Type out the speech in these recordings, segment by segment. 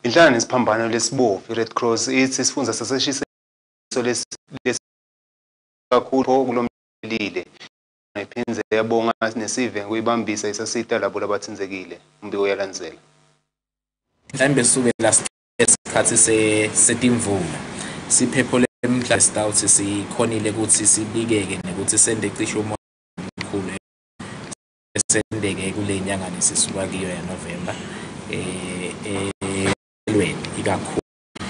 Inhlangano yesiphambano lesibovu i-Red Cross itsi sifundza saseshise lesi kakhulu kulomlile iphindze yabonga nesive ngekuyibambisa isasita labo labatsindzekile. Umbiko uyalandzela. Mhlawumbe sukela esikhathi setimvula siphepho lemhla sitawuthi sikhonile ukuthi sibikeke nekuthi sende cishe umoya omkhulu esendeke kule nyanga lesisuka kiyo yaNovemba elweni ikakhulu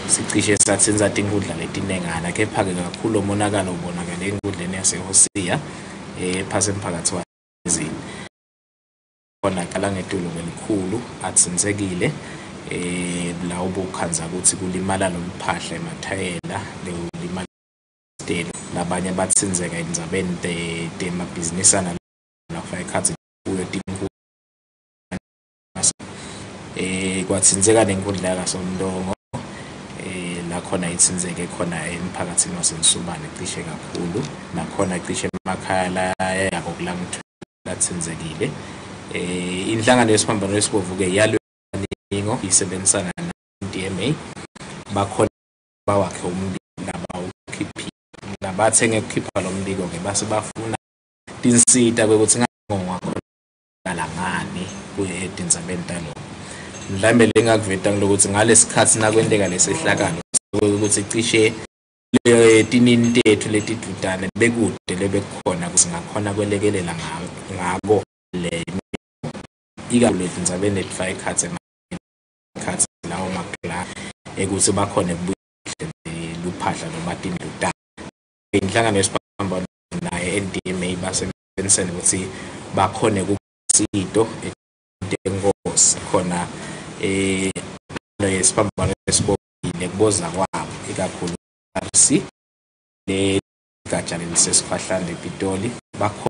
sicishe sathinza tinkundla letinengana, kepha-ke kakhulu umonakalo ubonakale enkundleni yaseHosea phasi emphakathi wezini khona qala ngetulu kwelikhulu atsinsekile la ubukhandza ukuthi kulimala loluphahla emathayela lekulimala labanye batsinzeka endzabeni temabhizinisana lafaka ekhatsi kuyo tinkulu kwatsinzeka nenkundla yakaSomntongo la khona itsinzeke khona emphakathini waseNsubane cishe kakhulu nakhona cishe emakhaya layako kulatsinzekile. Inhlangano yesiphambano lesibovu-ke yalweningo isebenzisana na-NDMA bakhona bawakhe umbiko labawukhiphile labathenge kukhipha lo mbiko-ke base bafuna tinsita kwekuthi ngakhonakala ngani etindzabeni taloko. Mhlawumbe lengakuveta ngilokuthi ngalesikhathi nakwenteka lesehlakalo ukuthi cishe tinini tethu letidvutane bekude lebekukhona singakhona kwelekelela ngako le ikakhulu etindzabeni letifaka ekhatsi ekhatsi lawo magla ekuthi bakhone kubuya luphahla noma tindlu tabo. Inhlangano yesiphambano naye NDMA basebenzisene ukuthi bakhone kusito tenkosi khona yesiphambano esibobile kuboza kwabo ikakhulu RC le gatsha lelisesikhwahlande ePitoli bakhona.